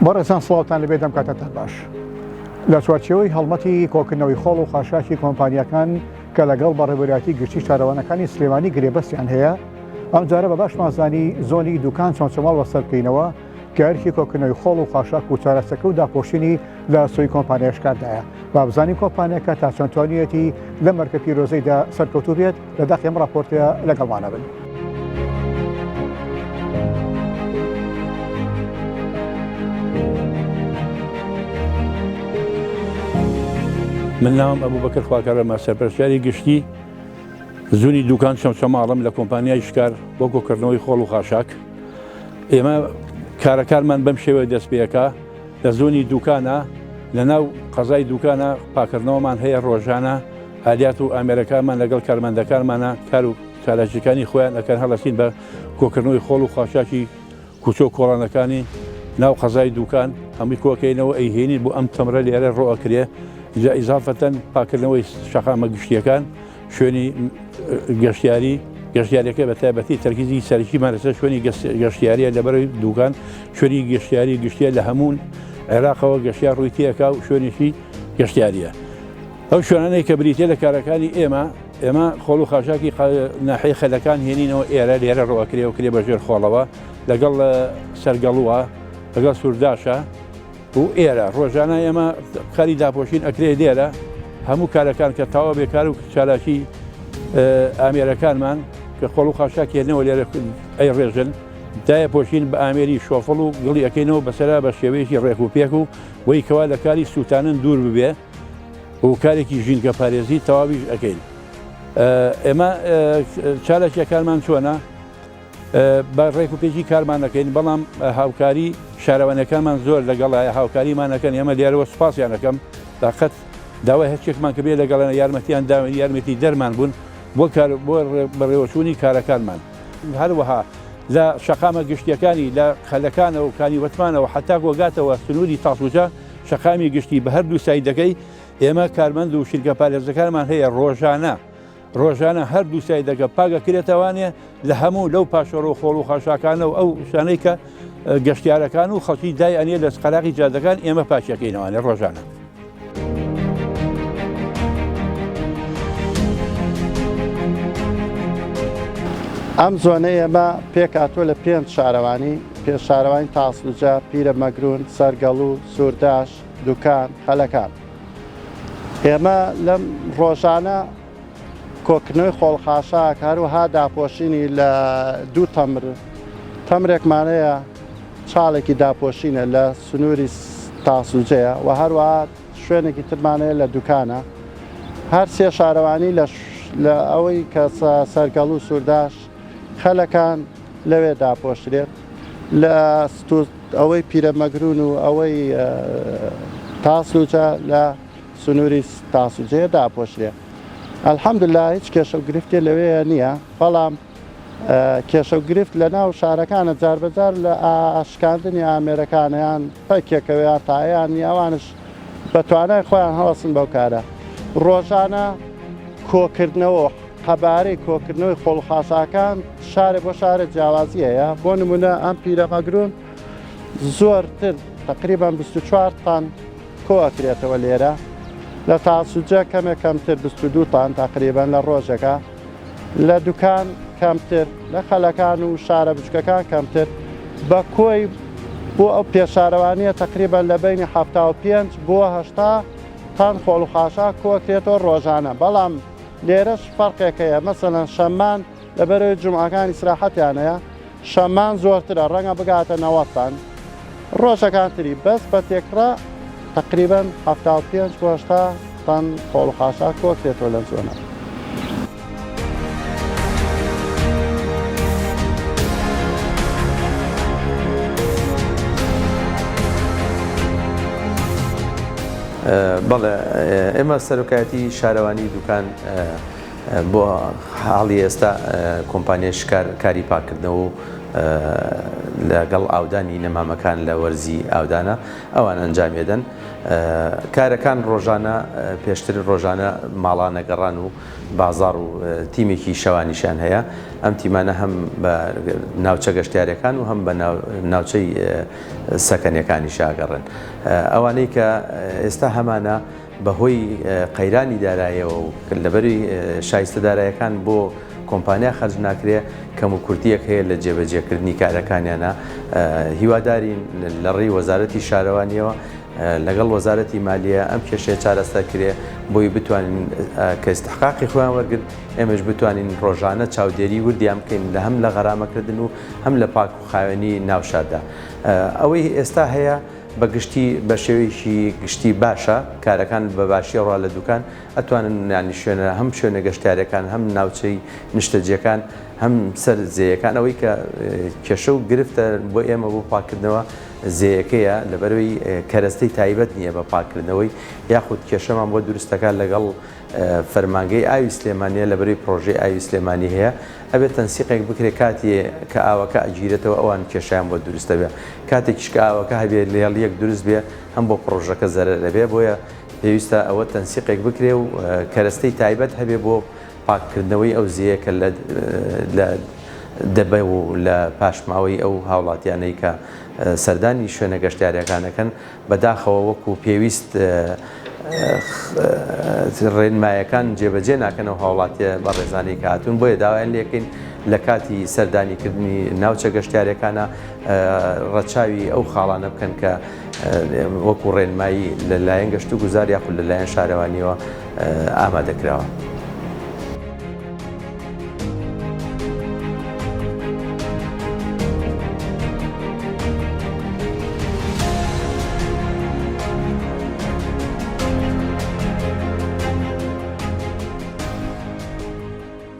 بەڕێزان سڵاوتان لەبێت ئەم کاتەتان باش. لە چوارچێوەی هەڵمەتی کۆکردنەوەی خۆڵ و خاشاکی کۆمپانیاکان کە لەگەڵ بەڕێوەبەرایەتی گشتی شارەوانەکانی سلێمانی گرێبەستیان هەیە، ئەمجارە بە باشمان زانی زۆنی دوکان چەمچەماڵ بەسەر بکەینەوە کە ئەرکی کۆکردنەوەی خۆڵ و خاشاک و چارەسەکە و داپۆشینی لە ئەستۆی کۆمپانیای شکاردایە. با بزانین کۆمپانیاکە تا چەند توانیویەتی لەم ئەرکە پیرۆزەیدا سەرکەوتوو بێت، لە دەقی ئەم ڕاپۆرتەیا لەگەڵمانە بن. من ناوم ئەبوبەکر خواکەرەمە سەرپەرشتیاری گشتی زونی دوکان چەمچەماڵم لە کۆمپانیای شکار بۆ کۆکردنەوەی خۆڵ و خاشاک ئێمە کارەکانمان بەم شێوەیە دەست پێەکە لە زۆنی دوکانە لە ناو قەزای دوکانە پاکردنەوەمان هەیە ڕۆژانە ئالیات و ئامێرەکانمان لەگەڵ کارمەندەکانمانە کار و چالاکیەکانی خۆیان ئەکەن هەڵەسین بە کۆکردنەوەی خۆڵ و خاشاکی کوچە و کۆڵانەکانی ناو قەزای دوکان هەمووی کۆکەینەوە ئەیهێنین بۆ ئەم تەمرە لێرە ڕۆ ئەکرێ جا ئیزافەتەن پاکردنەوەی شەقامە گشتیەکان شوێنی گەشتیاری گەشتیارەکە بە تایبەتی تەرکیزی سەرەکیمان لەسەر شوێنی گەشتیاریە لەبەرەوەی دوکان شوێنی گەشتیاری گشتیە لە هەموو عێراقەوە گەشتیار ڕووی تێکا و شوێنێکی گەشتیاریە ئەو شوێنانەی کە بریتە لە کارەکانی ئێمە ئێمە خۆڵ و خاشاکی ناحیەی خەلەکان هێنینەوە ئێرە لێرە ڕۆئەکرێ و کرێ بە ژێر خۆڵەوە لەگەڵ سەرگەڵووە لەگەڵ سوورداشە و ئێرە ڕۆژانە ئێمە کاری داپۆشین ئەکرێ لێرە هەموو کارەکان کە تەواو بێکار و چالاکی ئامێرەکانمان کە خۆڵ و خاشاک هێنەوە لێرە ئەی ڕێژن دایە پۆشین بە ئامێری شۆفڵ و گڵی ئەەکەینەوە بەسەرا بە شێوەیەکی ڕێک و پێک و وەی کەوا لە کاری سووتانن دوور ببێ و کارێکی ژینگە پارێزی تەواویش ئەکەین ئێمە چالاکیەکانمان چۆنە بە ڕێک و پێکی کارمان دەکەین بەڵام هاوکاری شارەوانەکانمان زۆر لەگەڵایە هاوکاریمانەکەن ئێمە لێرەوە سوپاسیان دەکەم داقەت داوای هەرچێکمان کە بێ لەگەڵیان یارمەتیان داوین یارمەتی دەرمان بوون بۆ کار بۆ بەڕێوەچوونی کارەکانمان هەروەها لە شەقامە گشتیەکانی لە خەلەکانەوە و کانی وەتمانەوە حتا گۆگاتەوە سنووری تاسوجە شەقامی گشتی بە هەردوو سایدەکەی ئێمە کارمەند و شیرکە پارێزەکانمان هەیە ڕۆژانە ڕۆژانە هەردوو سایدەکە پاگەکرێتەوانێ لە هەموو لەو پاشەڕۆ خۆڵ و خاشاکانە و ئەو شانەی کە گەشتیارەکان و خەڵکی دای ئەنێ لە قەراغی جادەکان ئێمە پاچەکەینەوانێ ڕۆژانە. ئەم زۆنە ئێمە پێکهاتووە لە پێنج شارەوانی، پێنج شارەوانی تاسلوجە، پیرە مەگرون، سەرگەڵو، سورداش، دوکان، خەلەکان. ئێمە لەم ڕۆژانە کۆکردنەوەی خۆڵخاشاک هەروەها داپۆشینی لە دوو تەمر تەمرێکمان هەیە چاڵێکی داپۆشینە لە سنووری تاسلوجەیە و هەروەها شوێنێکی ترمان هەیە لە دوکانە هەر سێ شارەوانی لە ئەوەی کە سەرگەڵ و سورداش خەلەکان لەوێ داپۆشرێت لە ئەوەی پیرەمەگرون و ئەوەی تاسلوجە لە سنووری تاسلوجەیە داپۆشرێ الحمدلله هیچ کێشە و گرفتێ لەوەیە نییە بەڵام کێشە و گرفت لە ناو شارەکانە جاربەجار لە شکاندنی ئامێرەکانیان پەکێکەوەیان تایان ئەوانش بە توانای خۆیان هەڵەسن بەو کارە ڕۆژانە کۆکردنەوە قەبارەی کۆکردنەوەی خۆڵ خاشاکان شارێ بۆ شارە جیاوازی هەیە بۆ نمونە ئەم پیرەمەگرون زۆرتر تقریبا 24 تان کۆ ئەکرێتەوە لێرە لە تاسوجە کەمێک کەمتر 22 تان تقریبا لە ڕۆژەکە لە دوکان کەمتر، لە خەلەکان و شارە بچوکەکان کەمتر، بە کۆی بۆ ئەو پێشارەوانیە تەقریبەن لە بەینی 75 بۆ 80 تەن خۆڵ و خاشاک کۆکرێتەوە ڕۆژانە، بەڵام لێرەش فەرقێک هەیە مەسەلەن شەممان لەبەرئەوەی جومعەکان ئیسراحەتیان هەیە شەممان زۆرترە ڕەنگە بگاتە 90 تەن ڕۆژەکان تری بەس بە تێکڕا تەقریبەن 75 بۆ 80 تەن خۆڵ و خاشاک کۆکرێتەوە لەم زۆنە. بەڵێ ئێمە سەرۆکایەتی شارەوانی دوکان بۆ حاڵی ئێستا کۆمپانیای شکار کاری پاکردنەوە و. لەگەڵ ئاودانی نەمامەکان لە وەرزی ئاودانە ئەوان ئەنجامیەدەن. کارەکان ڕۆژانە پێشتر ڕۆژانە ماڵانە گەڕان و بازاڕ و تیمێکی شەوانیشیان هەیە ئەم تیمانە هەم بە ناوچە گەشتیارەکان و هەم بە ناوچەی سەکەنەکانیش ئاگەڕن ئەوانەی کە ئێستا هەمانە بەهۆی قەیرانی دارایەوە و لەبەری شایستە دارایەکان بۆ کۆمپانیا خەرج ناکرێ کەم و کورتیەک هەیە لە جێبەجێکردنی کارەکانیانە هیوادارین لە ڕێی وەزارەتی شارەوانیەوە لەگەڵ وەزارەتی مالیە ئەم کێشەیە چارەسەر کرێ بۆی بتوانین کە ئیستحقاقی خۆیان وەرگرت ئێمەش بتوانین ڕۆژانە چاودێری وردیان بکەین لە هەم لە غەرامەکردن و هەم لە پاک و خاوێنی ناوشاردا ئەوەی ئێستا هەیە بە گشتی بە شێوەیەکی گشتی باشە کارەکان بە باشی ڕوا لە دوکان ئەتوانن یانی شوێنە هەم شوێنە گەشتیارەکان هەم ناوچەی نیشتەجێکان هەم سەر زێیەکان ئەوەی کە کێشە و گرفتە بۆ ئێمە بۆ پاکردنەوە زێیەکەیە لەبەرەوەی کەرەستەی تایبەت نییە بە پاکردنەوەی یاخود کێشەمان بۆ دروستەکە لەگەڵ فەرمانگەی ئاوی سلێمانیە لەبەرەی پرۆژەی ئاوی سلێمانی هەیە ئەبێت تەنسیقێک بکرێت کاتێ کە ئاوەکە ئەگیرێتەوە ئەوان کێشیان بۆ دروست دەبێت کاتێکیش کە ئاوەکە هەبێ لێڵیەک دروست بێ هەم بۆ پرۆژەکە زەرەر ئەبێ بۆیە پێویستە ئەوە تەنسیقێک بکرێ و کەرەستەی تایبەت هەبێ بۆ پاککردنەوەی ئەو زێیە کە لە دەبە و لە پاشماوەی ئەو هاوڵاتیانەی کە سەردانی شوێنە گەشتیاریەکان ئەکەن بەداخەوە وەکو پێویست ڕێنمایەکان جێبەجێ ناکەن ئەو هاوڵاتیە بەڕێزانەی کە هاتوون بۆیە داوایان لێکەین لە کاتی سەردانیکردنی ناوچە گەشتیارەکانە ڕەچاوی ئەو خاڵانە بکەن کە وەکو ڕێنمایی لەلایەن گەشت و گوزار یاخود لەلایەن شارەوانیەوە ئامادەکراوە.